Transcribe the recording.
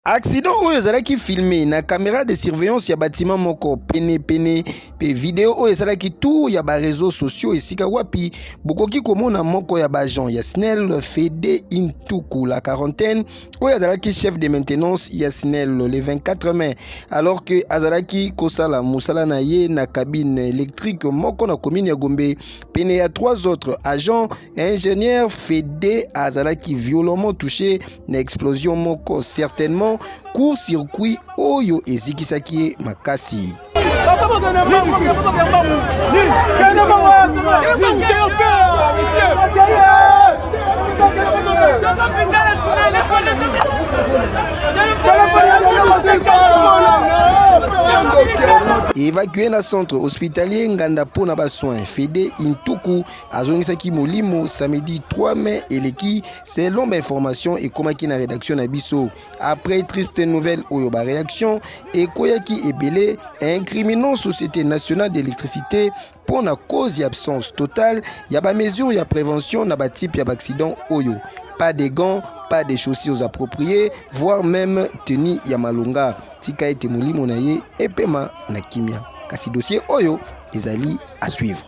Accident oyo ezalaki filme na camera de surveillance ya batiment moko pene pene mpe video oyo esalaki tour ya ba réseaux sociaux esika wapi bokoki komona moko ya ba agent ya SNEL Fede Intuku la quarantaine oyo azalaki chef de maintenance ya SNEL le 24 mai alors que azalaki kosala mosala na ye na cabine électrique moko na commune ya Gombe pene ya trois autres agents ingénieur Fede azalaki violemment touché na explosion moko certainement court circuit oyo ezikisaki ye makasi. Évacué na centre hospitalier Nganda mpo na basoins, Fede Intuku azongisaki molimo samedi 3 mai eleki selon bainformation ekomaki na rédaction na biso. Après triste nouvelle oyo baréaction ekweyaki ebele, incriminant Société nationale d'électricité mpo na cause ya absence totale ya bamesure ya prévention na batype ya baaccident oyo: pas de gants, pas de chaussures appropriées, voire même tenue ya malonga. Tika ete molimo na ye epema na kimia, kasi dossier oyo ezali à suivre.